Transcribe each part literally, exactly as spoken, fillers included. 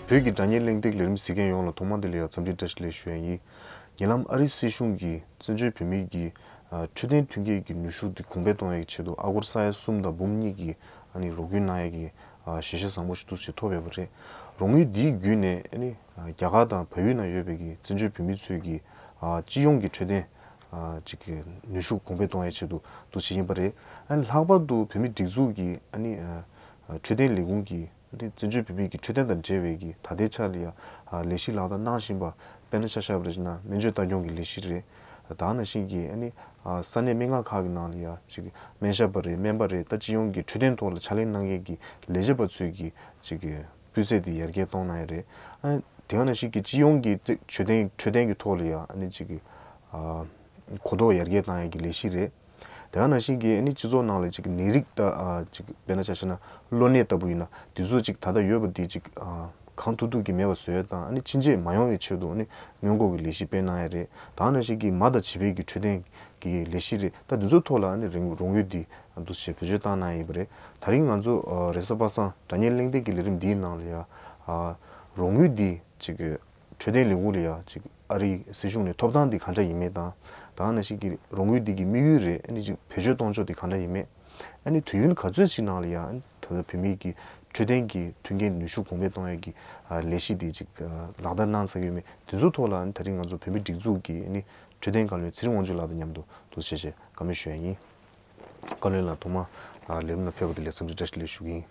བོད་ཀྱི་དྲ་བརྙན་གླེང་སྟེགས་ལས་རིམ་གཟིགས་མཁན་ཡོངས་ལ་ཐོག་མ་དེ་ལ་ཡང་འཚམས་འདྲི་བཀྲ་ཤིས་བདེ་ལེགས་ཞུ་ཡ་ཡིན། ཉེ་ལམ་ཨ་རིའི་སྲིད་གཞུང་གིས་བཙན་བྱོལ་བོད་མིའི་གི་ཨ་འཕྲོད་བསྟེན་མཐུན་རྐྱེན་གྱི་ནུས་ཤུགས་དེ་གོང་འཕེལ་གཏོང་ཡག་གི་ཆེད་དུ་ཨ་སྒོར་ས་ཡ་གསུམ་དང་འབུམ་གཉིས་ཀྱི་ཨ་ནི་རོགས་སྐྱོར་གནང་ཡག་གི་ཨ་ཞལ་བཞེས་བཟང་པོ་ཞིག་ཏུ་ཞིག་ཐོབ་ཡོད་པ་རེད། རོགས་དངུལ་འདིའི་བརྒྱུད་ནས་ཨ་ནི་ཨ་རྒྱ་གར་དང་བལ་ཡུལ་ནང་ཡོད་པའི་གི་བཙན་བྱོལ་བོད་མི་ཚོའི་གི་ཨ་སྤྱི་ཡོངས་ཀྱི་འཕྲོད་བསྟེན་ཨ་ཅིག་གི་ནུས་ཤུགས་གོང་འཕེལ་གཏོང་ཡག་ཆེད་དུ་འདུ་བྱེད་ཡིན་པ་རེད། ཨ་ནི་ལྷག་པར་དུ་བོད་མི་སྒྲིག་འཛུགས་ཀྱི་ཨ་ནི་ཨ་འཕྲོད་བསྟེན་ལས་ཁུངས་ཀྱི་ཨ་ནི་བཙན་བྱོལ་བོད་མིའི་གི་འཕྲོད་བསྟེན་དང་འབྲེལ་བའི་གི་ད་ལྟའི་ཆ་ལ་ཡ་ཨ་ལས་གཞི་ལག་བསྟར་གནང་བཞིན་པ། དཔེར་ན་ཆ་བཞག་པ་རེད་ན་སྨན་བཅོས་ལྟ་སྐྱོང་གི་ལས་གཞི་རེད། ད་ག་ནང་བཞིན་གྱི་ཨ་ནི་ཨ་ས་གནས་སྨན་ཁང་ཁག་གི་ནང་ལ་ཡ་ཅིག་སྨན་ཞབས་པ་རེད། སྨན་པ་རེད། ད་སྤྱི་ཡོངས་ཀྱི་འཕྲོད་བསྟེན་ཐོག་ལ་ཕྱག་ལས་གནང་མཁན་གྱི་ལས་བྱེད་པ་ཚོའི་གི་ཅིག་གི་སྤུས་ཚད་དེ་ཡར་རྒྱས་གཏོང་གནང་ཡ་རེད། ཨ་དེ་ག་ནང་བཞིན་གྱི་སྤྱི་ཡོངས་ཀྱི་འཕྲོད་བསྟེན་འཕྲོད་བསྟེན་གྱི་ཐོག་ལ་ཡ་ཨ་ནི་ཅིག་གི་ཨ་གོ་རྟོགས་ཡར་རྒྱས་གཏོང་ཡ་གི་ལས་གཞི་རེད། དེ་ག་ནང་བཞིན་གྱི་ཨ་ནི་སྤྱི་ཚོགས་ནང་ལ་ཅིག་ནད་རིགས་ད་ཨ་ཅིག་དཔེར་ན་ཆ་བཞག་ན་གློ་ནད་ལྟ་བུ་ཡིན་ན་དེ་ཚོ་ཅིག་ད་ལྟ་ཡོད་པ་དེ་ཅིག་ཨ་གང་ཐུབ་ཐུབ་ཀྱིས་མེད་པ་བཟོ་ཡ་དང་ཨ་ནི་ཕྱིན་ཆད་མ་ཡོང་བའི་ཆེད་དུ་ཨ་ནི་སྔོན་འགོག་གི་ལས་གཞི་སྤེལ་གནང་ཡ་རེད། ད་ག་ནང་བཞིན་གྱི་མ་དང་བྱིས་པའི་གི་འཕྲོད་བསྟེན་གྱི་ལས་གཞི་རེད། ད་དེ་ཚོའི་ཐོག་ལ་ཨ་ནི་རིང་རོགས་དངུལ་འདི་འདུ་བྱེད་བེད་སྤྱོད་བཏང་གནང་ཡོད་པ་རེད། ད་རིང་ང་ཚོ་ཨ་རེས་གཟའ་པ་སངས་དྲ་བརྙན་གླེང་སྟེགས་ཀྱི་ལས་རིམ་འདིའི་ནང་ལ་ཡ་ཨ་རོགས་དངུལ་འདི་ཅིག་གི་འཕྲོད་བསྟེན་ལས་ཁུངས་ལ་ཡ་ཅིག་ཨ་རིའི་སྲིད་གཞུང་ནས་ཐོབ་ཐང་འདི་གང་འདྲ་ཡིན་མིན་དང་། ད་ག་ནང་བཞིན་གྱི་རོགས་དངུལ་འདི་གི་དམིགས་ཡུལ་རེད། ཨ་ནི་ཅིག་བེད་སྤྱོད་གཏོང་ཕྱོགས་འདི་གང་འདྲ་ཡིན་མིན། ཨ་ནི་དུས་ཡུན་ག་ཚོད་ཅིག་ནང་ལ་ཡ་ཨ་ནི་ད་ལྟ་བོད་མིའི་གི་འཕྲོད་བསྟེན་གྱི་མཐུན་རྐྱེན་ནུས་ཤུགས་གོང་འཕེལ་གཏོང་ཡ་གི་ཨ་ལས་གཞི་འདི་ཅིག་ཨ་ལག་བསྟར་གནང་ཚར་ཡོད་མེད་དེ་ཚོའི་ཐོག་ལ་ཨ་ནི་ད་རིང་ང་ཚོ་བོད་མིའི་སྒྲིག་འཛུགས་ཀྱི་ཨ་ནི་འཕྲོད་བསྟེན་བཀའ་བློན་ཚེ་རིང་དབང་ཕྱུག་ལགས་དང་མཉམ་དུ་འདུ་བྱེད་བྱེད་བཀའ་མོལ་ཞུ་ཡ་ཡིན། བཀའ་བློན་ལགས་ཐོག་མར་ཨ་ལས་རིམ་ལ་ཕེབས་པ་དེ་ལ་འཚམས་འདྲི་བཀྲ་ཤིས་བདེ་ལེགས་ཞུ་གི་ཡིན།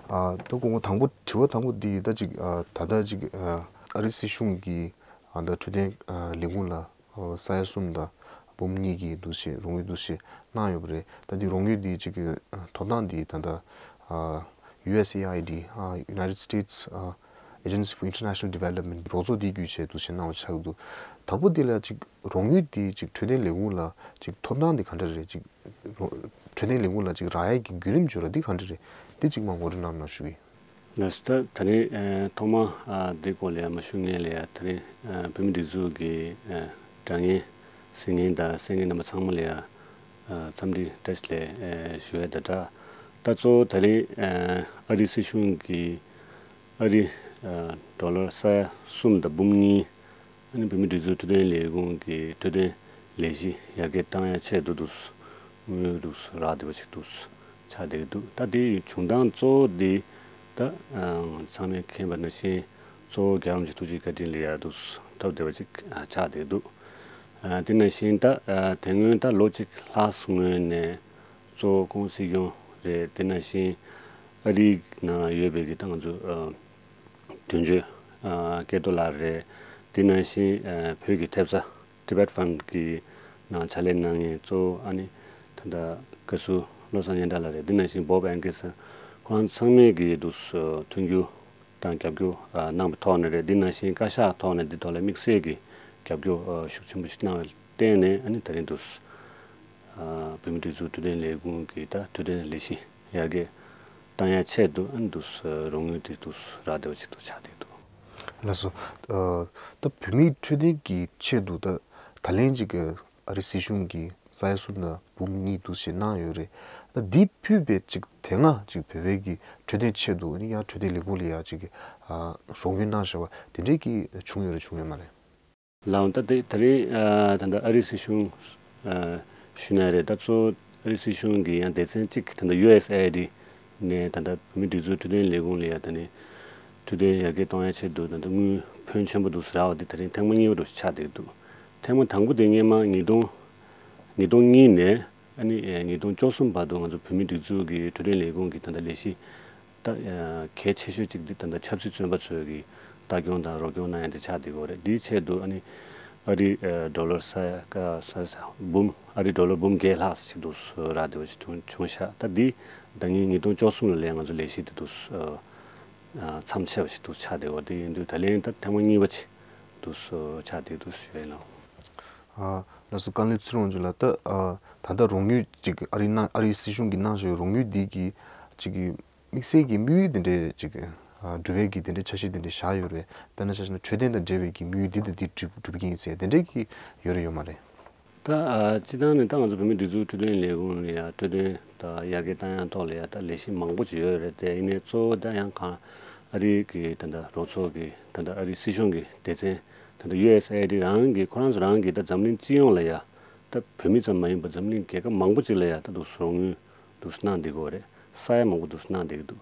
ཨ་ད་སྐུ་ངོ་དང་པོ་དྲི་བ་དང་པོ་འདི་ད་ཅིག་ཨ་ད་ལྟ་ཅིག་ཨ་ཨ་རི་སྲིད་གཞུང་གིས་ཨ་ད་འཕྲོད་བསྟེན་ཨ་ལས་ཁུངས་ལ་ཨ་ས་ཡ་གསུམ་དང་འབུམ་གཉིས་ཀྱི་འདུ་ཤེས་རོགས་དངུལ་འདུ་ཤེས་གནང་ཡོད་པ་རེད། ད་འདི་རོགས་དངུལ་འདི་ཅིག་གི་ཨ་ཐོབ་ཐང་འདི་ད་ལྟ་ཨ་ཡུ་ཨེས་ཨེ་ཨའི་ཌི་ཨ་United States ཨ་Agency for International Development རོགས་ཚོགས་འདི་བརྒྱུད་བྱས་འདུ་ཤེས་གནང་བ་ཆགས་འདུག་དང་པོ་འདི་ལ་ཅིག་རོགས་དངུལ་འདི་ཅིག་འཕྲོད་བསྟེན་ལས་ཁུངས་ལ་ཅིག་ཐོབ་ཐང་འདི་ག་འདྲ་རེད། ཅིག་རོ་འཕྲོད་བསྟེན་ལས་ཁུངས་ལ་ཅིག་རག་ཡས་ཀྱི་བརྒྱུད་རིམ་བརྗོད་ར་འདི་ག་འདྲ་རེད། འདི་ཅིག་མ་ངོ་སྤྲོད་གནང་རོགས་གནང་ཞུ་གི་ཡིན། ལགས་སོ། ད་ད་རིང་ཨ་ཐོག་མ་ཨ་འདི་སྐོར་ལ་ཡང་མ་ཞུ་སྔོན་ལ་ཡང་ད་རིང་ཨ་བོད་མི་སྒྲིག་འཛུགས་ཀྱི་ཨ་དྲ་བརྙན་གཟིགས་མཁན་དང་གསན་མཁན་རྣམ་པ་ཚང་མ་ལ་ཡང་ཨ་འཚམས་འདྲི་བཀྲ་ཤིས་བདེ་ལེགས་ཨ་ཞུ་ཡས་དང་སྦྲགས། ད་གཙོ་བོ་ད་རིང་ཨ་ཨ་རི་སྲིད་གཞུང་གིས་ཨ་རི་ཨ་ཌོ་ལར་ས་ཡ་གསུམ་དང་འབུམ་གཉིས། ཨ་ནི་བོད་མིའི་སྒྲིག་འཛུགས་འཕྲོད་བསྟེན་ལས་ཁུངས་ཀྱི་འཕྲོད་བསྟེན་ལས་གཞི་ཡར་རྒྱས་བཏང་ཡ་ཆེད་དུ་འདུག་དངུལ་འདུག་རག་བསྡད་པ་ཅིག་འདུག་ཆགས་བསྡད་ཀྱི་འདུག་ད་དེའི་བྱུང་སྟངས་གཙོ་བོ་འདི་ད་ཨ་ཚང་མས་མཁྱེན་པ་ནང་བཞིན་གཙོ་བོ་རྒྱལ་བ་རིན་པོ་ཆེའི་ཐུགས་རྗེ་བཀའ་དྲིན་ལ་ཡ་འདུག་ཐོབ་བསྡད་པ་ཅིག་ཨ་ཆགས་བསྡད་ཀྱི་འདུག་ཨ་དེ་ནང་བཞིན་ད་ཨ་དེ་སྔོན་ད་ལོ་གཅིག་ལྷག་སྔོན་ནས་གཙོ་བོ་ཁོང་སྲིད་སྐྱོང་རེད། དེ་ནང་བཞིན་ཨ་རིའི་ནང་ཡོད་པའི་གི་ད་ང་ཚོ་ཨ་དོན་གཅོད་ཨ་སྐལ་རྡོར་ལགས་རེད། དེ་ནང་བཞིན་ཨ་བོད་ཀྱི་ཐེབས་རྩ་Tibet Fund གི་ནང་ཕྱག་ལས་གནང་མཁན་གཙོ་བོ་ཨ་ནི་ད་ལྟ་བཀའ་ཟུར་བློ་བཟང་སྙན་གྲགས་ལགས་རེད། དེ་ནང་བཞིན་Bob Ankerson ཁོང་ཚང་མས་གི་འདུག་མཐུན་འགྱུར་དང་རྒྱབ་སྐྱོར་ཨ་གནང་བའི་ཐོག་ནས་རེད། དེ་ནང་བཞིན་བཀའ་ཤག་ཐོག་ནས་འདི་ཐོག་ལ་དམིགས་བསལ་གྱི་རྒྱབ་སྐྱོར་ཨ་ཤུགས་ཆེན་པོ་ཞིག་གནང་བའི་བརྟེན་ནས་ཨ་ནི་ད་རིང་འདུག་ཨ་བོད་མིའི་སྒྲིག་འཛུགས་འཕྲོད་བསྟེན་ལས་ཁུངས་ཀྱི་ད་འཕྲོད་བསྟེན་ལས་གཞི་ཡར་རྒྱས་བཏང་ཡ་ཆེད་དུ་ཨ་ནི་འདུག་རོགས་དངུལ་དེ་འདུག་རག་བསྡད་པ་ཅིག་ཏུ་ཆགས་བསྡད་འདུག་ལགས་སོ། ཨ་ད་བོད་མིའི་འཕྲོད་བསྟེན་གྱི་ཆེད་དུ་ད་ད་ལན་ཅིག་གི་ཨ་རི་སྲིད་གཞུང་གིས་ས་ཡ་གསུམ་དང་འབུམ་གཉིས་འདུག་ཞེས་གནང་ཡོད་རེད། ད་འདི་ཕུད་པའི་ཅིག་དེ་སྔ་ཅིག་བོད་པའི་གི་འཕྲོད་བསྟེན་ཆེད་དུ་ཨ་ནི་ཡང་འཕྲོད་བསྟེན་ལས་ཁུངས་ལ་ཡང་ཅིག་གི་ཨ་རོགས་དངུལ་གནང་བཞག་པ་དེ་འདྲའི་གི་བྱུང་ཡོད་རེད་བྱུང་ཡོད་མ་རེད། ལགས་འོང་། ད་དེ་ད་རེས་ཨ་ད་ལྟ་ཨ་རི་སྲིད་གཞུང་ཨ་ཞུས་ན་རེད། ད་གཙོ་བོ་ཨ་རི་སྲིད་གཞུང་གི་ཡང་སྡེ་ཚན་གཅིག་ད་ལྟ་ཡུ་ཨེས་ཨེ་ཨའི་ཌི་ནས་ད་ལྟ་བོད་མིའི་སྒྲིག་འཛུགས་འཕྲོད་བསྟེན་ལས་ཁུངས་ལ་ཡ་ད་ནི་འཕྲོད་བསྟེན་ཡར་རྒྱས་གཏོང་ཡ་ཆེད་དུ་ད་ལྟ་དངུལ་ཕོན་ཆེན་པོ་འདུག་ཟེར་བ་དེ་ད་རིང་ཐེངས་མ་གཉིས་པ་འདྲ་ཞིག་ཆགས་བསྡད་འདུག་ཐེངས་མ་དང་པོ་དེ་སྔོན་མ་ཉིས་སྟོང་ཉིས་སྟོང་གཉིས་ནས་ཨ་ནི་ཉིས་སྟོང་བཅུ་གསུམ་བར་དུ་ང་ཚོ་བོད་མིའི་སྒྲིག་འཛུགས་ཀྱི་འཕྲོད་བསྟེན་ལས་ཁུངས་ཀྱི་ད་ལྟ་ལས་གཞི་ད་གལ་ཆེ་ཤོས་གཅིག་འདི་ད་ལྟ་ཆབ་སྲིད་བཙོན་པ་ཚོའི་གི་ལྟ་སྐྱོང་དང་རོགས་སྐྱོར་གནང་ཡ་འདི་ཆགས་བསྡད་ཡོད་རེད། འདིའི་ཆེད་དུ་ཨ་ནི་ཨ་རི་ཨ་ཌོ་ལར་ས་ཡ་ཀ་ས་ས་འབུམ་ཨ་རི་ཌོ་ལར་འབུམ་བརྒྱད་ལྷག་ཅིག་འདུག་རག་བསྡད་པ་ཞིག་བྱུང་བྱུང་ཤག་ད་འདི་ཟླ་ཉིན་ཉིས་སྟོང་བཅུ་གསུམ་ལོ་ལས་ང་ཚོ་ལས་གཞི་འདི་འདུག་ཨ་མཚམས་ཆད་པ་ཞིག་འདུག་ཆགས་བསྡད་ཡོད། འདི་ཡིན་དུས་ད་ལན་ད་ཐེངས་མ་གཉིས་པ་ཅིག་འདུག་ཆགས་བསྡད་འདུག་ཞུ་ཡ་ཡིན་ལགས། ཨ་ལགས་སོ། བཀའ་བློན་ཚེ་རིང་དབང་ཕྱུག་ལགས། ད་ཨ་ད་ལྟ་རོགས་དངུལ་ཅིག་ཨ་རི་ནང་ཨ་རིའི་སྲིད་གཞུང་གིས་གནང་བཞིན་རོགས་དངུལ་འདི་གི་ཅིག་གི་དམིགས་བསལ་གྱི་དམིགས་ཡུལ་དེ་འདྲའི་ཅིག་ཨ་སྒྲུབ་པའི་གི་དེ་འདྲའི་འཆར་གཞི་དེ་འདྲའི་བཞག་ཡོད་རེད། དཔེར་ན་ཆ་བཞག་ན་འཕྲོད་བསྟེན་དང་འབྲེལ་བའི་གི་དམིགས་ཡུལ་འདི་དང་འདི་སྒྲུབ་སྒྲུབ་ཀྱི་ཡིན་ཟེར་དེ་འདྲའི་གི་ཡོད་རེད་ཡོད་མ་རེད། ད་ཨ་སྤྱིར་བཏང་ནས་ད་ང་ཚོ་བོད་མིའི་སྒྲིག་འཛུགས་འཕྲོད་བསྟེན་ལས་ཁུངས་ལ་ཡ་འཕྲོད་བསྟེན་ད་ཡར་རྒྱས་བཏང་ཡ་ཐོག་ལ་ཡ་ད་ལས་གཞི་མང་པོ་ཅིག་ཡོད་རེད་དེ། ཡིན་ནའི་གཙོ་བོ་ད་ཡང་གང་ ཨ་རིའི་གི་ད་ལྟ་རོགས་ཚོགས་ཀྱི་ད་ལྟ་ཨ་རིའི་སྲིད་གཞུང་གི་སྡེ་ཚན་ད་ལྟ་ཡུ་ཨེས་ཨེ་ཨའི་ཌི་རང་གི་ཁོ་རང་ཚོ་རང་གི་ད་འཛམ་གླིང་སྤྱི་ཡོངས་ལ་ཡ་ད་བོད་མི་ཙམ་མ་ཡིན་པར་འཛམ་གླིང་རྒྱལ་ཁབ་མང་པོ་ཅིག་ལ་ཡ་ད་འདུག་སེ་རོགས་དངུལ་འདུག་སེ་གནང་བསྡད་ཀྱི་ཡོད་རེད། ས་ཡ་མང་པོ་འདུག་སེ་གནང་བསྡད་ཀྱི་འདུག་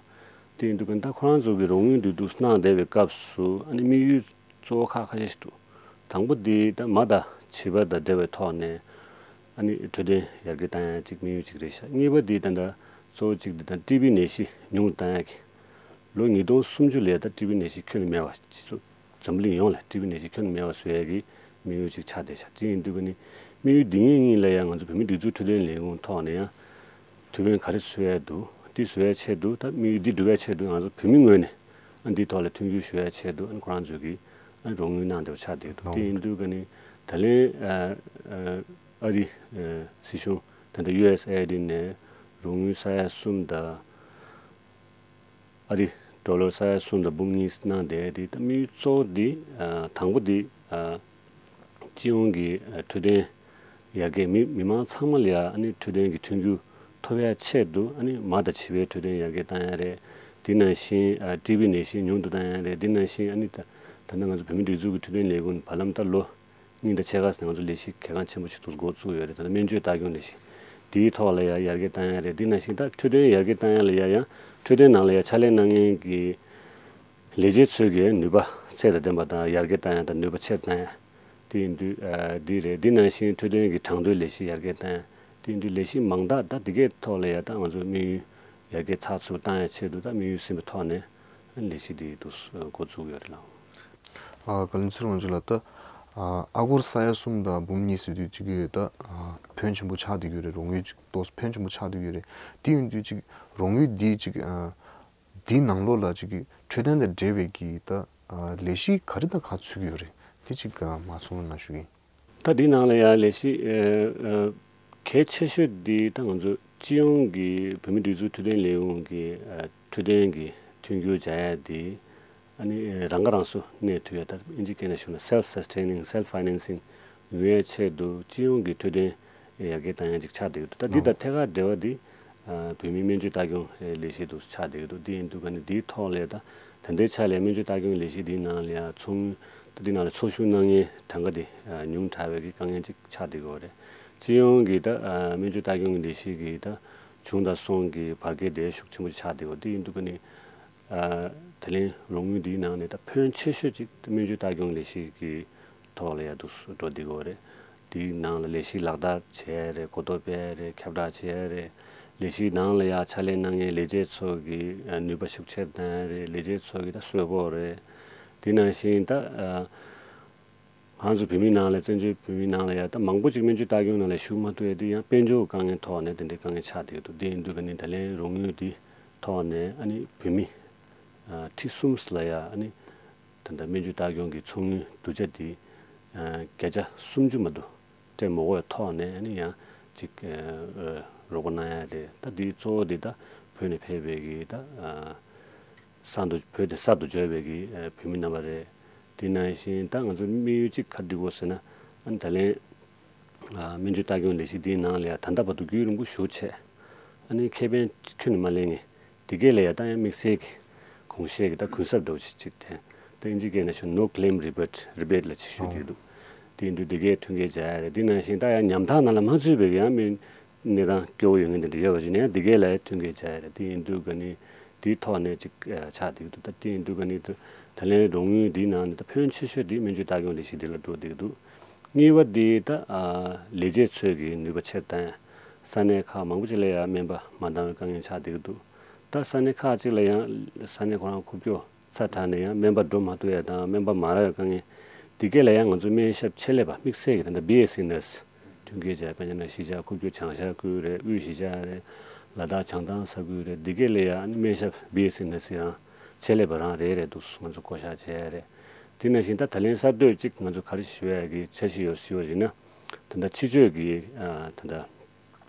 དེ་ཡིན་དུས་ཀྱང་ད་ཁོ་རང་ཚོ་གི་རོགས་དངུལ་འདི་འདུག་སེ་གནང་བསྡད་པའི་སྐབས་སུ་ཨ་ནི་དམིགས་ཡུལ་གཙོ་བོ་ཁག་ཁ་ཤས་ཤིག་འདུག་དང་པོ་འདི་ད་མ་དང་བྱིས་པ་དང་འབྲེལ་བའི་ཐོག་ནས་ཨ་ནི་འཕྲོད་བསྟེན་ཡར་རྒྱས་བཏང་ཡ་གཅིག་དམིགས་ཡུལ་གཅིག་རེད་ཤག་གཉིས་པ་འདི་ད་ལྟ་གཙོ་བོ་གཅིག་འདི་ད་ཊི་བི་ནད་གཞི་ཉུང་རུ་བཏང་ཡ་གི་ལོ་ཉིས་སྟོང་སུམ་ཅུ་ལ་ཡ་ད་ཊི་བི་ནད་གཞི་ཁྱོན་ནས་མེད་པ་སྤྱི་ཚོགས་འཛམ་གླིང་ཡོངས་ལ་ཊི་བི་ནད་གཞི་ཁྱོན་ནས་མེད་པ་བཟོ་ཡ་གི་དམིགས་ཡུལ་གཅིག་ཆགས་བསྡད་ཤག་དེ་ཡིན་དུས་ཀ་ནི་དམིགས་ཡུལ་འདི་གཉིས་གཉིས་ལ་ཡ་ང་ཚོ་བོད་མིའི་སྒྲིག་འཛུགས་འཕྲོད་བསྟེན་ལས་ཁུངས་ཐོག་ནས་ཡང་ཐུགས་ཕན་ག་རེ་གསོས་ཡ་འདུག་འདི་བཟོ་ཡ་ཆེད་དུ་ད་དམིགས་ཡུལ་འདི་འགྲུབ་ཡ་ཆེད་དུ་ང་ཚོ་བོད་མི་ངོས་ནས་ཨ་འདིའི་ཐོག་ལ་མཐུན་འགྱུར་ཞུ་ཡ་ཆེད་དུ་ཨ་ཁོ་རང་ཚོས་ཀྱི་ཨ་རོགས་དངུལ་གནང་བསྡད་པ་ཆགས་བསྡད་འདུག་དེ་ཡིན་དུས་ཀ་ནི་ད་ལན་ཨ་ཨ་ཨ་རི་ཨ་སྲིད་གཞུང་ད་ལྟ་ཡུ་ཨེས་ཨེ་ཨའི་ཌི་ནས་རོགས་དངུལ་ས་ཡ་གསུམ་དང་ཨ་རི་ཌོ་ལར་ས་ཡ་གསུམ་དང་འབུམ་གཉིས་གནང་བསྡད་དེ་ད་དམིགས་ཡུལ་གཙོ་བོ་འདི་ཨ་དང་པོ་འདི་ཨ་སྤྱི་ཡོངས་ཀྱི་ཨ་འཕྲོད་བསྟེན་ཡར་རྒྱས་མི་མི་མང་ཚང་མ་ལ་ཡ་ཨ་ནི་འཕྲོད་བསྟེན་གྱི་མཐུན་འགྱུར་ཐོབ་ཡ་ཆེད་དུ་ཨ་ནི་མ་དང་བྱིས་པའི་འཕྲོད་བསྟེན་ཡར་རྒྱས་བཏང་ཡ་རེད། དེ་ནང་བཞིན་ཨ་ཊི་བི་ནད་གཞི་ཉུང་དུ་བཏང་ཡ་རེད། དེ་ནང་བཞིན་ཨ་ནི་ད་ད་ལྟ་ང་ཚོ་བོད་མིའི་སྒྲིག་འཛུགས་ཀྱི་འཕྲོད་བསྟེན་ལས་ཁུངས་བར་ལམ་ད་ལོ་གཉིས་དང་ཕྱེད་ཀ་ཙམ་ང་ཚོ་ལས་གཞི་གལ་འགངས་ཆེན་པོ་ཞིག་ཏུ་འགོ་བཙུགས་ཡོད་རེད། ད་ལྟ་སྨན་བཅོས་ལྟ་སྐྱོང་ལས་གཞི་དེའི་ཐོག་ལ་ཡ་ཡར་རྒྱས་བཏང་ཡ་རེད། དེ་ནང་བཞིན་ད་འཕྲོད་བསྟེན་ཡར་རྒྱས་བཏང་ཡ་ལ་ཡ་ཡང་འཕྲོད་བསྟེན་ནང་ལ་ཡ་ཕྱག་ལས་གནང་མཁན་གྱི་ལས་བྱེད་ཚོའི་གི་ནུས་པ་ཚད་དང་ལྡན་པ་དང་ཡར་རྒྱས་བཏང་ཡ་དང་ནུས་པ་ཆེར་བཏང་ཡ་དེ་ཡིན་དུས་ཨ་འདི་རེད། འདི་ནང་བཞིན་འཕྲོད་བསྟེན་གྱི་གྲངས་ཐོའི་ལས་གཞི་ཡར་རྒྱས་བཏང་ཡ་དེ་ཡིན་དུས་ལས་གཞི་མང་དག་ད་འདི་གའི་ཐོག་ལ་ཡ་ད་ང་ཚོ་དམིགས་ཡུལ་ཡར་རྒྱས་ཚགས་ཚུད་བཏང་ཡ་ཆེད་དུ་ད་དམིགས་ཡུལ་ཟིན་པའི་ཐོག་ནས་ལས་གཞི་འདི་འདུག་འགོ་བཙུགས་ཡོད་རེད་ལགས། ཨ་བཀའ་བློན་ཚེ་རིང་དབང་ཕྱུག་ལགས། ད་ཨ་ཨ་སྒོར་ས་ཡ་གསུམ་དང་འབུམ་གཉིས་ཟེར་དུས་ཅིག་གི་ད་ཨ་ཕོན་ཆེན་པོ་ཆགས་བསྡད་ཀྱི་ཡོད་རེད། རོགས་དངུལ་ཅིག་ཏོག་ཙམ་ཕོན་ཆེན་པོ་ཆགས་བསྡད་ཀྱི་ཡོད་རེད། དེ་ཡིན་དུས་ཅིག་རོགས་དངུལ་འདི་ཅིག་ཨ་འདིའི་ནང་ལོགས་ལ་ཅིག་གི་འཕྲོད་བསྟེན་དང་འབྲེལ་བའི་གི་ད་ཨ་ལས་གཞི་ག་རེ་དང་ག་ཚུད་ཀྱི་ཡོད་རེད། དེ་ཅིག་ཨ་མ་གསུངས་རོགས་གནང་ཞུ་གི་ཡིན། ད་འདི་ནང་ལ་ཡང་ལས་གཞི་ཨ་ཨ་གལ་ཆེ་ཤོས་འདི་ད་ང་ཚོ་སྤྱི་ཡོངས་ཀྱི་བོད་མིའི་སྒྲིག་འཛུགས་འཕྲོད་བསྟེན་ལས་ཁུངས་ཀྱི་ཨ་འཕྲོད་བསྟེན་གྱི་མཐུན་འགྱུར་བྱ་ཡ་འདི་ཨ་ནི་རང་ཁ་རང་གསོ་གནས་ཐུབ་ཡ། ད་ཨིན་ཇི་སྐད་ནང་ཞུ་ན་self sustaining, self financing ཡོང་ཡ་ཆེད་དུ་སྤྱི་ཡོངས་ཀྱི་འཕྲོད་བསྟེན་ཡར་རྒྱས་བཏང་ཡ་ཅིག་ཆགས་བསྡད་ཀྱི་འདུག་ད་འདི་དང་ཐད་ཀར་འབྲེལ་བ་འདི་ཨ་བོད་མིའི་སྨན་བཅོས་ལྟ་སྐྱོང་ལས་གཞི་འདུག་ཆགས་བསྡད་ཀྱི་འདུག་འདི་ཡིན་དུས་ཀ་ནི་འདིའི་ཐོག་ལ་ད་ད་ལྟའི་ཆ་ལ་སྨན་བཅོས་ལྟ་སྐྱོང་ལས་གཞི་འདིའི་ནང་ལ་ཡ་ཚོང་ད་འདི་ནང་ལ་ཚོགས་ཞུགས་གནང་མཁན་གྲངས་ཀ་འདི་ཨ་ཉུང་དྲགས་པའི་གི་དཀའ་ངལ་ཅིག་ཆགས་བསྡད་ཀྱི་ཡོད་རེད། སྤྱི་ཡོངས་ཀྱི་ད་ཨ་སྨན་བཅོས་ལྟ་སྐྱོང་གི་ལས་གཞི་གི་ད་བྱུང་དང་སོང་གི་བར་བརྒལ་དེ་ཤུགས་ཆེན་པོ་ཆགས་བསྡད་ཀྱི་ཡོད། འདི་ཡིན་དུས་ཀ་ནི་ཨ་ད་ལན་རོགས་དངུལ་འདིའི་ནང་ནས་ད་ཕོན་ཆེ་ཤོས་ཅིག་སྨན་བཅོས་ལྟ་སྐྱོང་ལས་གཞི་གི་ཐོག་ལ་ཡ་འདུག་འགྲོ་བསྡད་ཀྱི་ཡོད་རེད། དེའི་ནང་ལ་ལས་གཞི་ལག་བསྟར་བྱས་རེད། གོ་རྟོགས་སྤེལ་རེད། ཁྱབ་བསྒྲགས་བྱས་རེད། ལས་གཞིའི་ནང་ལ་ཡ་ཕྱག་ལས་གནང་མཁན་ལས་བྱེད་ཚོ་གི་ནུས་པ་ཤུགས་ཆེར་བཏང་རེད། ལས་བྱེད་ཚོ་གི་ད་གསོལ་ཕོགས་རེད། དེ་ནང་བཞིན་ད་ང་ཚོ་བོད་མིའི་ནང་ལ་བཙན་བྱོལ་བོད་མིའི་ནང་ལ་ཡ་ད་མང་པོ་ཅིག་སྨན་བཅོས་ལྟ་སྐྱོང་ནང་ལ་ཞུགས་མ་ཐུབ་ཡ་དེ་ཡང་དཔལ་འབྱོར་དཀའ་ངལ་ཐོག་ནས་དེ་འདྲའི་དཀའ་ངལ་ཆགས་བསྡད་འདུག་དེ་ཡིན་དུས་ཀ་ནི་ད་ལན་རོགས་དངུལ་དེ་ཐོག་ནས་ཨ་ནི་བོད་མི་ཁྲི་གསུམ་ལ་ཡ་ཨ་ནི། ད་ལྟ་སྨན་བཅོས་ལྟ་སྐྱོང་གི་ཚོགས་དངུལ་བསྡུ་ཆ་དེ་ཨ་བརྒྱ་ཆ་སུམ་ཅུ་མ་གཏོགས་སྤྲད་མ་དགོས་པའི་ཐོག་ནས་ཨ་ནི་ཡང་ཅིག་ཨ་རོགས་པ་གནང་ཡ་རེད། ད་དེའི་གཙོ་བོ་དེ་ད་བོད་ནས་ཕེབས་པའི་གི་ད་ཨ་ས་མདོ་བོད་དེ་གསར་དུ་འབྱོར་བའི་གི་ཨ་བོད་མི་རྣམ་པ་རེད། དེ་ནང་བཞིན་ད་ང་ཚོ་དམིགས་ཡུལ་གཅིག་ག་རེ་སྒྲིག་དགོས་ཟེར་ན་ཨ་ནི་ད་ལན་ཨ་སྨན་བཅོས་ལྟ་སྐྱོང་ལས་གཞི་འདིའི་ནང་ལ་ཡང་ད་ལྟ་བར་དུ་རྒྱུན་རིང་པོ་བཞུགས་བྱས་ཨ་ནི་ཁེ་ཕན་ཁྱོན་ནས་མ་ལེན་མཁན་དེ་གས་ལ་ཡང་ད་ཡང་དམིགས་བསལ་གྱི་གོང་བཤད་ཀྱི་ད་གུན་གསབ་འདྲ་བོ་ཞིག་ཅིག་འཐེན། ད་ཨིན་ཇི་སྐད་ནང་ཞུ་no claim rebate, rebate ལབ་ཅིག་ཞུས་བསྡད་འདུག་དེ་ཡིན་དུས་དེ་གས་མཐུན་རྐྱེན་སྦྱར་ཡ་རེད། དེ་ནང་བཞིན་ད་ཡང་ཉམ་ཐག་ནང་ལ་མ་ཚུད་པའི་ཡང་མི་གནས་སྟངས་སྐྱོ་བོ་ཡོད་མཁན་དེ་འདྲ་ཡོད་པ་ཞིག་ནས་ཡང་དེ་གས་ལ་ཡང་མཐུན་རྐྱེན་སྦྱར་ཡ་རེད། དེ་ཡིན་དུས་ག་ནི་དེའི་ཐོག་ནས་ཅིག་ཨ་ཆགས་བསྡད་ཀྱི་འདུག་ད་དེ་ཡིན་དུས་ག་ནི་ད་ད་ལན་རོགས་དངུལ་འདིའི་ནང་ནས་ད་ཕོན་ཆེ་ཤོས་དེ་སྨན་བཅོས་ལྟ་སྐྱོང་ལས་གཞི་འདི་ལ་འགྲོ་བསྡད་ཀྱི་འདུག་གཉིས་པ་དེ་ད་ཨ་ལས་བྱེད་ཚོས་ཀྱི་ནུས་པ་ཆེར་བཏང་ཡ། ས་གནས་ཁག་མང་པོ་ཅིག་ལ་ཡང་སྨན་པ་མ་འདང་བའི་དཀའ་ངལ་ཆགས་བསྡད་ཀྱི་འདུག་ད་ས་གནས་ཁག་ཅིག་ལ་ཡང་ས་གནས་ཁོ་རང་ཁུག་ཀྱོག་ཚ་དྲགས་ནས་ཡང་སྨན་པ་འགྲོ་མ་ཐུབ་ཡ་དང་སྨན་པ་མ་རག་ཡ་དཀའ་ངལ་དེ་གས་ལ་ཡང་ང་ཚོ་སྨན་ཞབས་ཆེད་ལས་པ་དམིགས་བསལ་གྱི་ད་ལྟ་བི་ཨེས་སི་ནར་སི་མཐུན་རྐྱེན་སྦྱར། དཔེར་ན་གཞིས་ཆགས་ཁུག་ཀྱོག་བྱང་ཤར་ཁུལ་རེད། དབུས་གཞིས་ཆགས་རེད། ལ་དྭགས་བྱང་ཐང་ས་ཁུལ་རེད། དེ་གས་ལ་ཡང་སྨན་ཞབས་བི་ཨེས་སི་ནར་སི་རང་ཆེད་ལས་པ་རང་རེད་རེད་འདུག་ང་ཚོ་བསྐོ་བཞག་བྱས་རེད། དེ་ནང་བཞིན་ད་ད་ལན་གསར་གཏོད་ཅིག་ང་ཚོ་ག་རེ་ཞུ་ཡ་གི་འཆར་གཞི་ཡོད་ཞུ་བ་ཡིན་ན། ད་ལྟ་ཕྱི་ཕྱོགས་ཀྱི་ཨ་ད་ལྟ་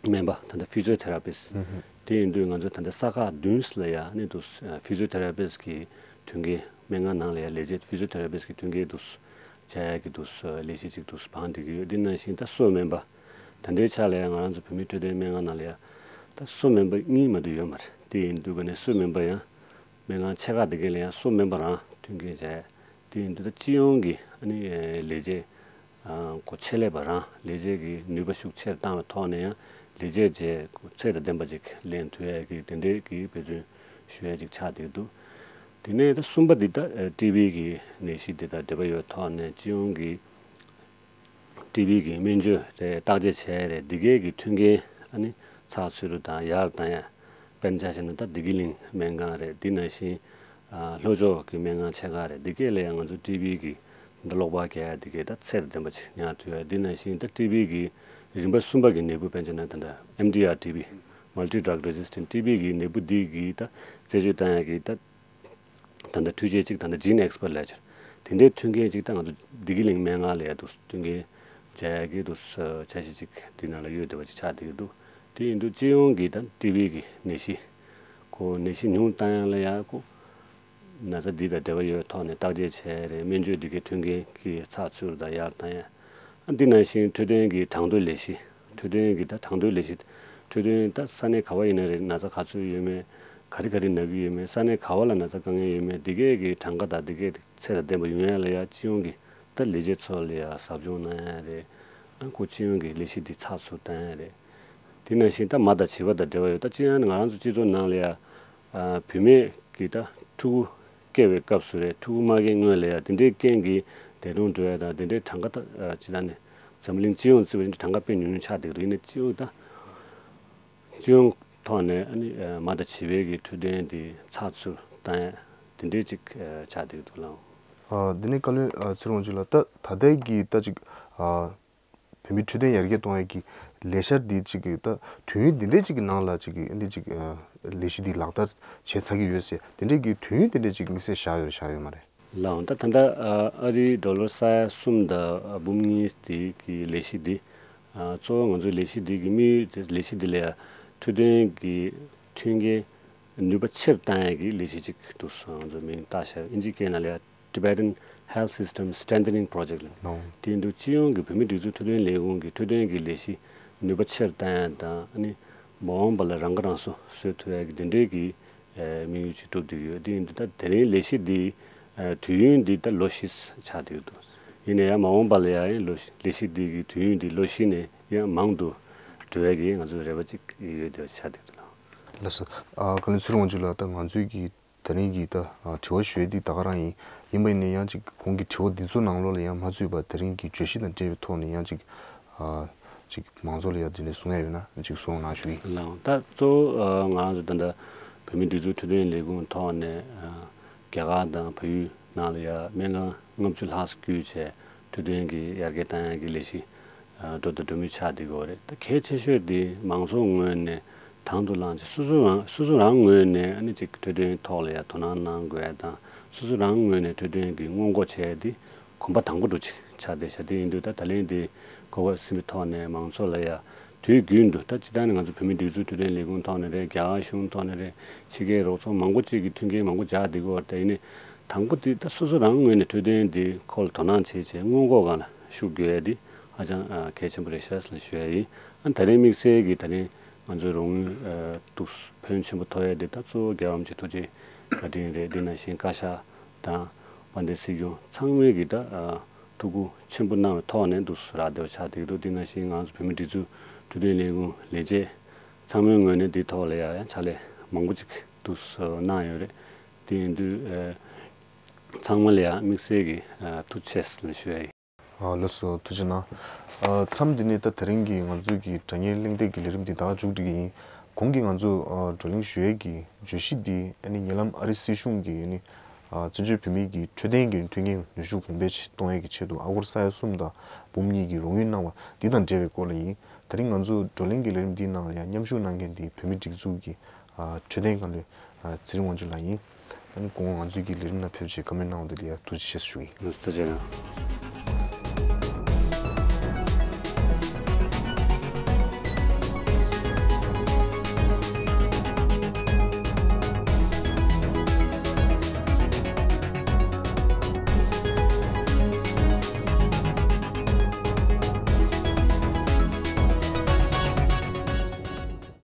སྨན་པ་ད་ལྟ་ཕི་ཛི་ཡོ་ཐེ་ར་པིས་ཊི། དེ་ཡིན་དུས་ང་ཚོ་ད་ལྟ་ས་ཁག་བདུན་ལ་ཡ་ནི་འདུག་ཕི་ཛི་ཡོ་ཐེ་ར་པིས་ཊི་གི་མཐུན་རྐྱེན་སྨན་ཁང་ནང་ལ་ཡ་ལས་བྱེད་ཕི་ཛི་ཡོ་ཐེ་ར་པིས་ཊི་གི་མཐུན་རྐྱེན་འདུག་བྱ་ཡ་གི་འདུག་ལས་གཞི་ཅིག་འདུག་བང་སྒྲིག་གི་ཡོད། དེ་ནང་བཞིན་ད་གསོ་སྨན་པ་ད་ལྟའི་ཆ་ལ་ཡ་ང་རང་ཚོ་བོད་མིའི་འཕྲོད་བསྟེན་སྨན་ཁང་ནང་ལ་ཡ་ད་གསོ་སྨན་པ་གཉིས་མ་གཏོགས་ཡོད་མ་རེད། དེ་ཡིན་དུས་ག་ནས་གསོ་སྨན་པ་ཡང་ སྨན་ཁང་ཆེ་ཁག་དེ་གས་ལ་ཡང་སུ་མེད་པ་རང་མཐུན་རྐྱེན་བྱས། དེ་ཡིན་དུས་ད་སྤྱི་ཡོངས་ཀྱི་ཨ་ནི་ལས་བྱེད་གོ་ཆེ་ལས་པ་རང་ལས་བྱེད་ཀྱི་ནུས་པ་ཤུགས་ཆེར་བཏང་བའི་ཐོག་ནས་ཡང་ལས་བྱེད་བྱས་ཚད་དང་ལྡན་པ་ཅིག་ལེན་ཐུབ་ཡས་ཀྱི་དེ་འདྲའི་གི་འབད་བརྩོན་ཞུ་ཡས་ཅིག་ཆགས་བསྡད་འདུག་དེ་ནས་ད་གསུམ་པ་འདི་ད་ཊི་བི་གི་ནད་གཞི་འདི་དང་འབྲེལ་བ་ཡོད་ཐོག་ནས་སྤྱི་ཡོངས་ཀྱི་ཊི་བི་གི་སྨན་བཅོས་རེད། བརྟག་དཔྱད་བྱས་རེད། འདི་གས་ཀྱི་མཐུན་རྐྱེན་ཨ་ནི་ཚགས་ཚུད་རུ་དང་ཡར་བཏང་ཡ། དཔེར་ན་ཆ་བཞག་ན་ད་བདེ་སྐྱིད་གླིང་སྨན་ཁང་རེད། འདི་ནང་བཞིན་ཨ་ལྷོ་ཕྱོགས་ཀྱི་སྨན་ཁང་ཆེ་ཁག་རེད། འདི་གས་ལ་ཡང་ང་ཚོ་ཊི་བི་གི་འདི་གློག་པར་རྒྱག་ཡ་འདི་གས་ད་ཚད་དང་ལྡན་པ་ཅིག་ཉར་ཐུབ་ཡ། འདི་ནང་བཞིན་ད་ཊི་བི་གི་རིམ་པ་གསུམ་པ་གི་ནད་འབུ་དཔེར་ན་ཆ་བཞག་ན་ད་ལྟ་ཨེམ་ཌི་ཨར་ཊི་བི། Multi Drug Resistant ཊི་བི་གི་ནད་འབུ་འདི་གི་ད་རྩད་གཅོད་བཏང་ཡ་གི་ད་ད་ལྟ་འཕྲུལ་ཆས་གཅིག་ད་ལྟ་Gene Expert ལབ་ཀྱི་རེད། དེ་འདྲའི་མཐུན་རྐྱེན་གཅིག་ད་ང་ཚོ་བདེ་སྐྱིད་གླིང་སྨན་ཁང་ལ་ཡ་འདུག་མཐུན་རྐྱེན་སྦྱར་ཡ་གི་འདུག་འཆར་གཞི་གཅིག་དེ་ནང་ལ་ཡོད་བསྡད་པ་ཅིག་ཆགས་བསྡད་ཀྱི་འདུག་དེ་ཡིན་དུས་སྤྱི་ཡོངས་ཀྱི་ད་ཊི་བི་གི་ནད་གཞི་ཁོ་ནད་གཞི་ཉུང་བཏང་ཡ་ལ་ཡ་ཁོ་ན་ཚ་འདི་དང་འབྲེལ་བ་ཡོད་ཐོག་ནས་བརྟག་དཔྱད་བྱས་རེད། སྨན་བཅོས་འདི་གའི་མཐུན་རྐྱེན་གྱི་ཚགས་ཚུད་དང་ཡར་བཏང་ཡ། ཨ་འདི་ནང་བཞིན་འཕྲོད་བསྟེན་གྱི་གྲངས་ཐོའི་ལས་གཞི། འཕྲོད་བསྟེན་གྱི་ད་གྲངས་ཐོའི་ལས་གཞི། འཕྲོད་བསྟེན་ད་ས་གནས་ག་བ་ཡིན་ན་རེད། ན་ཚ་ག་ཚོད་ཡོད་མེད། ག་རེ་ག་རེ་ན་གི་ཡོད་མེད། ས་གནས་ག་བ་ལ་ན་ཚ་དཀའ་ངལ་ཡོད་མེད། འདི་གས་ཀྱི་གྲངས་ཀ་དང་འདི་གས་ཚད་དང་ལྡན་པ་ཡོང་ཡ་ལ་ཡ་སྤྱི་ཡོངས་ཀྱི་ད་ལས་བྱེད་ཚོ་ལ་ཡ་ཟབ་སྦྱོང་གནང་ཡ་རེད། ཨ་ཁོ་སྤྱི་ཡོངས་ཀྱི་ལས་གཞི་འདི་ཚགས་ཚུད་བཏང་ཡ་རེད། དེ་ནང་བཞིན་ད་མ་དང་བྱིས་པ་དང་འབྲེལ་བ་ཡོད། ད་སྤྱིར་ང་རང་ཚོ་སྤྱི་ཚོགས་ནང་ལ་ཡ་ཨ་བུད་མེད་ཀྱི་ད་ཕྲུ་གུ་སྐྱེ་བའི་སྐབས་སུ་རེད། ཕྲུ་གུ་མ་སྐྱེས་སྔོན་ལ་ཡ་དེ་འདྲའི་རྐྱེན་གྱིས་འདས་གྲོངས་འགྲོ་ཡ་དང་དེ་འདྲའི་གྲངས་ཀ་ད་ཨ་སྤྱིར་བཏང་ནས་འཛམ་གླིང་སྤྱི་ཡོངས་བརྩིས་པ་ཡིན་ན་གྲངས་ཀ་དཔེ་ཉུང་ཉུང་ཆགས་བསྡད་ཀྱི་འདུག་ཡིན་ནའི་སྤྱི་ཡོངས་ད་སྤྱི་ཡོངས་ཐོག་ནས་ཨ་ནི་ཨ་མ་དང་བྱིས་པའི་གི་འཕྲོད་བསྟེན་དེ་ཚགས་ཚུད་བཏང་ཡ་དེ་འདྲའི་ཅིག་ཨ་ཆགས་བསྡད་ཀྱི་འདུག་ལགས། ཨ་དེ་ནས་བཀའ་བློན་ཨ་ཚེ་རིང་དབང་ཕྱུག་ལགས། ད་ད་ལྟའི་གི་ད་ཅིག་ཨ་བོད་མིའི་འཕྲོད་བསྟེན་ཡར་རྒྱས་གཏོང་ཡ་གི་ལས་འཆར་འདི་ཅིག་གི་ད་དུས་ཡུན་འདི་འདྲའི་ཅིག་གི་ནང་ལ་ཅིག་གི་འདི་ཅིག་ཨ་ལས་གཞི་འདི་ལག་བསྟར་བྱས་ཚར་གྱི་ཡོད་ཟེར། དེ་འདྲའི་གི་དུས་ཡུན་དེ་འདྲའི་ཅིག་དམིགས་བསལ་བཞག་ཡོད་རེད་བཞག་ཡོད་མ་རེད། ལགས་འོང་། ད་ད་ལྟ་ཨ་རིའི་ཌོ་ལར་ས་ཡ་གསུམ་དང་འབུམ་གཉིས་དེ་གི་ལས་གཞི་འདི་ཨ་གཙོ་བོ་ང་ཚོའི་ལས་གཞི་འདི་གི་དམིགས་ཡུལ་དེ་ལས་གཞི་འདི་ལ་ཡ་འཕྲོད་བསྟེན་གྱི་མཐུན་རྐྱེན་ནུས་པ་ཆེར་བཏང་ཡ་གི་ལས་གཞི་ཅིག་འདུག་ང་ཚོ་མིང་བཏགས་བཞག་ཨིན་ཇིའི་སྐད་ནང་ལ་ཡ་Tibetan Health System Strengthening Project ལབ། ལགས་འོང་། དེ་ཡིན་དུས་སྤྱི་ཡོངས་ཀྱི་བོད་མིའི་སྒྲིག་འཛུགས་འཕྲོད་བསྟེན་ལས་ཁུངས་ཀྱི་འཕྲོད་བསྟེན་གྱི་ལས་གཞི་ནུས་པ་ཆེར་བཏང་ཡ་དང་ཨ་ནི་མ་འོངས་པ་ལ་རང་ཁ་རང་གསོ་བཟོ་ཐུབ་ཡ་གི་དེ་འདྲའི་གི་ཨེ་དམིགས་ཡུལ་ཅིག་གྲུབ་བསྡད་ཡོད། དེ་ཡིན་དུས་ད་དེ་རིང་ལས་གཞི་འདི་ཨེ་དུས་ཡུན་འདི་ད་ལོ་བཞི་ཆགས་བསྡད་ཡོད་འདུག་ཡིན་ན་ཡང་མ་འོངས་པ་ལ་ཡང་ལོ་བཞི་ལས་གཞི་འདི་གི་དུས་ཡུན་འདི་ལོ་བཞི་ནས་ཡང་མང་དུ་འགྲོ་ཡ་གི་ང་ཚོ་རེ་བ་ཅིག་ཡོད་བསྡད་པ་ཆགས་བསྡད་འདུག་ལགས། ལགས་སོ། ཨ་བཀའ་བློན་ཚེ་རིང་དབང་ཕྱུག་ལགས། ད་ང་ཚོའི་གི་ད་རིང་གི་ད་ཨ་དྲི་བ་ཞུ་ཡས་འདི་ད་ག་རང་ཡིན། ཡིན་པ་ཡིན་ན་ཡང་ཅིག་གོང་གི་དྲི་བ་འདི་ཚོ་ནང་ལོགས་ལ་ཡང་མ་ཚུད་པ་ད་རིང་གི་བརྗོད་གཞི་དང་འབྲེལ་བའི་ཐོག་ནས་ཡང་ཅིག་ཨ་ཅིག་མང་ཚོགས་ལ་ཡང་འདི་འདྲ་གསུང་ཡ་ཡོད་ན་ཅིག་གསུང་རོགས་གནང་ཞུ་ཡིན། ལགས་འོང་། ད་གཙོ་བོ་ཨ་ང་རང་ཚོ་ད་ལྟ་བོད་མིའི་སྒྲིག་འཛུགས་འཕྲོད་བསྟེན་ལས་ཁུངས་ཐོག་ནས་ཨ་རྒྱ་གར་དང་བལ་ཡུལ་ནང་ལ་ཡང་སྨན་ཁང་ལྔ་བཅུ་ལྷག་ཙམ་བརྒྱུད་བྱས་འཕྲོད་བསྟེན་གྱི་ཡར་རྒྱས་བཏང་ཡ་གི་ལས་གཞི་ཨ་འགྲོ་དང་འགྲོ་མུས་ཆགས་བསྡད་ཀྱི་ཡོད་རེད། ད་གལ་ཆེ་ཤོས་དེ་མང་ཚོགས་ངོས་ནས་དང་དུ་བླངས་བྱས་སོ་སོ་རང་སོ་སོ་རང་ངོས་ནས་ཨ་ནི་ཅིག་འཕྲོད་བསྟེན་ཐོག་ལ་ཡང་དོ་སྣང་གནང་དགོས་ཡ་དང་སོ་སོ་རང་ངོས་ནས་འཕྲོད་བསྟེན་གྱི་སྔོན་འགོག་བྱས་ཏེ་གོམ་པ་དང་པོ་འགྲོ་ཅིག་ཆགས་བསྡད་ཤག་དེ་ཡིན་དུས་ད་ད་ལན་དེ་གོ་སྐབས་ཟིན་པའི་ཐོག་ནས་མང་ཚོགས་ལ་ཡང་དུས་རྒྱུན་དུ་ད་སྤྱིར་བཏང་ནས་ང་ཚོ་བོད་མིའི་སྒྲིག་འཛུགས་འཕྲོད་བསྟེན་ལས་ཁུངས་ཐོག་ནས་རེད། རྒྱ་གར་གཞུང་ཐོག་ནས་རེད། ཕྱི་རྒྱལ་རོགས་ཚོགས་མང་པོ་ཅིག་གིས་མཐུན་རྐྱེན་མང་པོ་སྦྱར་བསྡད་ཀྱི་ཡོད་རེད། ད་ཡིན་ནའི་དང་པོ་དེ་ད་སོ་སོ་རང་ངོས་ནས་འཕྲོད་བསྟེན་དེ་ཁོ་ལ་དོ་སྣང་བྱེད་བྱས་སྔོན་འགོག་སྒང་ལ་ཤུགས་རྒྱག་ཡ་དེ་ཧ་ཅང་ཨ་གལ་ཆེན་པོ་རེད་ཤག་ཟེར་ནས་ཞུ་ཡ་ཡིན། ཨ་ད་རེས་དམིགས་བསལ་གྱི་ད་རེས་ང་ཚོའི་རོགས་དངུལ་ཨ་འདུག་ཕོན་ཆེན་པོ་ཐོབ་ཡ་དེ་ད་གཙོ་བོ་རྒྱལ་བ་རིན་པོ་ཆེ་ཐུགས་རྗེ་བཀའ་དྲིན་རེད། དེ་ནང་བཞིན་བཀའ་ཤག་དང་དཔལ་ལྡན་སྲིད་སྐྱོང་ཚང་མས་ཀྱི་ད་ཨ་ཐུགས་ཁུར་ཆེན་པོ་གནང་བའི་ཐོག་ནས་འདུག་རག་བསྡད་པ་ཆགས་བསྡད་ཀྱི་འདུག་དེ་ནང་བཞིན་ང་ཚོ་བོད་མིའི་སྒྲིག་འཛུགས་འཕྲོད་བསྟེན་ལས་ཁུངས་ལས་བྱེད་ཚང་མའི་ངོས་ནས་འདིའི་ཐོག་ལ་ཡང་ཡང་ཕྱག་ལས་མང་པོ་ཅིག་འདུག་གནང་ཡོད་རེད། དེ་ཡིན་དུས་ཨ་ཚང་མ་ལ་ཡང་དམིགས་བསལ་གྱི་ཨ་ཐུགས་རྗེ་ཆེ་ཟེར་ནས་ཞུ་ཡ་ཡིན། ཨ་ལགས་སོ། ཐུགས་རྗེ་གནང་། ཨ་མཚམས་འདི་ནས་ད་དེ་རིང་གི་ང་ཚོའི་གི་དྲ་བརྙན་གླེང་སྟེགས་ཀྱི་ལས་རིམ་འདི་ད་མཇུག་སྒྲིལ་གྱི་ཡིན། གོང་གི་ང་ཚོ་ཨ་བགྲོ་གླེང་ཞུ་ཡས་ཀྱི་བརྗོད་གཞི་འདི་ཨ་ནི་ཉེ་ལམ་ཨ་རི་སྲིད་གཞུང་གིས་ཨ་ནི་ཨ་བཙན་བྱོལ་བོད་མིའི་གི་འཕྲོད་བསྟེན་གྱི་མཐུན་རྐྱེན་ནུས་ཤུགས་གོང་འཕེལ་གཏོང་ཡས་ཀྱི་ཆེད་དུ་ཨ་སྒོར་ས་ཡ་གསུམ་དང་འབུམ་གཉིས་ཀྱི་རོགས་དངུལ་གནང་བ་འདི་དང་འབྲེལ་བའི་སྐོར་ལ་ཡིན། དེ་རིང་ང་ཚོ་བགྲོ་གླེང་གི་ལས་རིམ་འདིའི་ནང་ལ་ཡང་མཉམ་ཞུགས་གནང་མཁན་འདི་བོད་མིའི་སྒྲིག་འཛུགས་ཀྱི་ཨ་འཕྲོད་བསྟེན་བཀའ་བློན་ཨ་ཚེ་རིང་དབང་ཕྱུག་ལགས་ཡིན། ཨ་ནི་སྐུ་ངོ་ང་ཚོའི་གི་ལས་རིམ་ནང་ཕེབས་བྱས་བཀའ་མོལ་གནང་བ་འདི་ལ་ཡང་ཐུགས་རྗེ་ཆེ་ཞུ་གི་ཡིན། ཐུགས་རྗེ་གནང་།